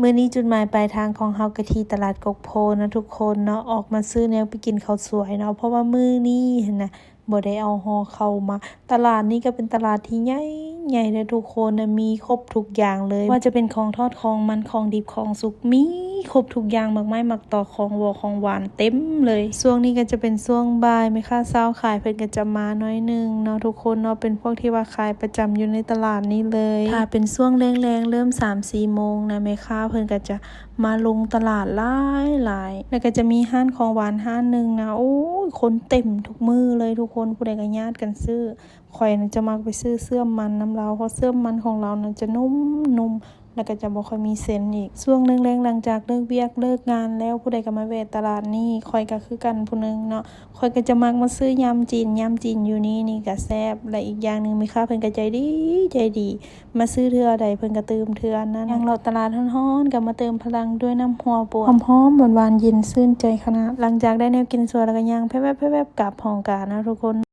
ມື້ນີ້ຈຸດໝາຍປາຍທາງຂອງເຮົາກໍທີ່ຕະຫຼາດກົກໂພນະທຸກຄົນເນາະ, ອອກມາຊື້ແນວໄປກິນເຂົ້າສວຍເນາະ ເພາະວ່າມື້ນີ້ຫັ້ນນະບໍ່ໄດ້ເອົາຫໍ່ເຂົ້າມາ. ຕະຫຼາດນີ້ກໍເປັນຕະຫຼາດທີ່ໃຫຍ່ ໃຫຍ່ເດີທຸກຄົນນະ, ມີຄົບທຸກຢ່າງເລີຍ ວ່າຈະເປັນຂອງທອດ ຂອງມັນ ຂອງດິບ ຂອງສຸກ ມີຄົບທຸກຢ່າງ ໝາກໄມ້ ໝາກຕອກ ຂອງຫວອກ ຂອງຫວານ ເຕັມເລີຍ. ຊ່ວງນີ້ກໍຈະເປັນຊ່ວງບ່າຍ ແມ່ຄ້າຊາວຂາຍເພິ່ນກໍຈະມາໜ້ອຍໜຶ່ງເນາະທຸກຄົນເນາະ, ເປັນພວກທີ່ວ່າຂາຍປະຈຳຢູ່ໃນຕະຫຼາດນີ້ເລີຍ. ຖ້າເປັນຊ່ວງແລງໆ ເລີ່ມສາມສີ່ໂມງນະ ແມ່ຄ້າເພິ່ນກໍຈະມາລົງຕະຫຼາດຫຼາຍໆ ແລ້ວກໍຈະມີຮ້ານຂອງຫວານຮ້ານໜຶ່ງນະ ໂອ້ຍ ຄົນເຕັມທຸກມື້ເລີຍທຸກຄົນ, ຜູ້ໃດກໍຍາດກັນຊື້. ຂ້ອຍນະຈະມັກໄປຊື້ເຊື່ອມມັນນຳລາວ ເພາະເຊື່ອມມັນຂອງລາວນະຈະນຸ້ມໆ ແລ້ວກໍຈະບໍ່ຄ່ອຍມີເສັ້ນອີກ. ຊ່ວງແລງໆ ຫຼັງຈາກເລີກວຽກເລີກງານແລ້ວ ຜູ້ໃດກໍມາແວະຕະຫຼາດນີ້, ຂ້ອຍກໍຄືກັນຜູ້ໜຶ່ງເນາະ, ຂ້ອຍກໍຈະມັກມາຊື້ຍຳຈີນ. ຍຳຈີນຢູ່ນີ້ນີ້ກໍແຊບ ແລະ ອີກຢ່າງໜຶ່ງແມ່ຄ້າເພິ່ນກໍໃຈດີ ໃຈດີ, ມາຊື້ເທື່ອໃດເພິ່ນກໍຕື່ມເທື່ອນັ້ນ. ຍ່າງເລາະຕະຫຼາດຮ້ອນໆ ກໍມາເຕີມພະລັງດ້ວຍນ້ຳຫົວປົວ ຫອມໆ ຫວານໆ ເຢັນຊື່ນໃຈຂະໜາດ. ຫຼັງຈາກໄດ້ແນວກິນສວຍແລ້ວ ກໍຍ່າງແພບໆໆ ກັບຫ້ອງການເນາະທຸກຄົນ.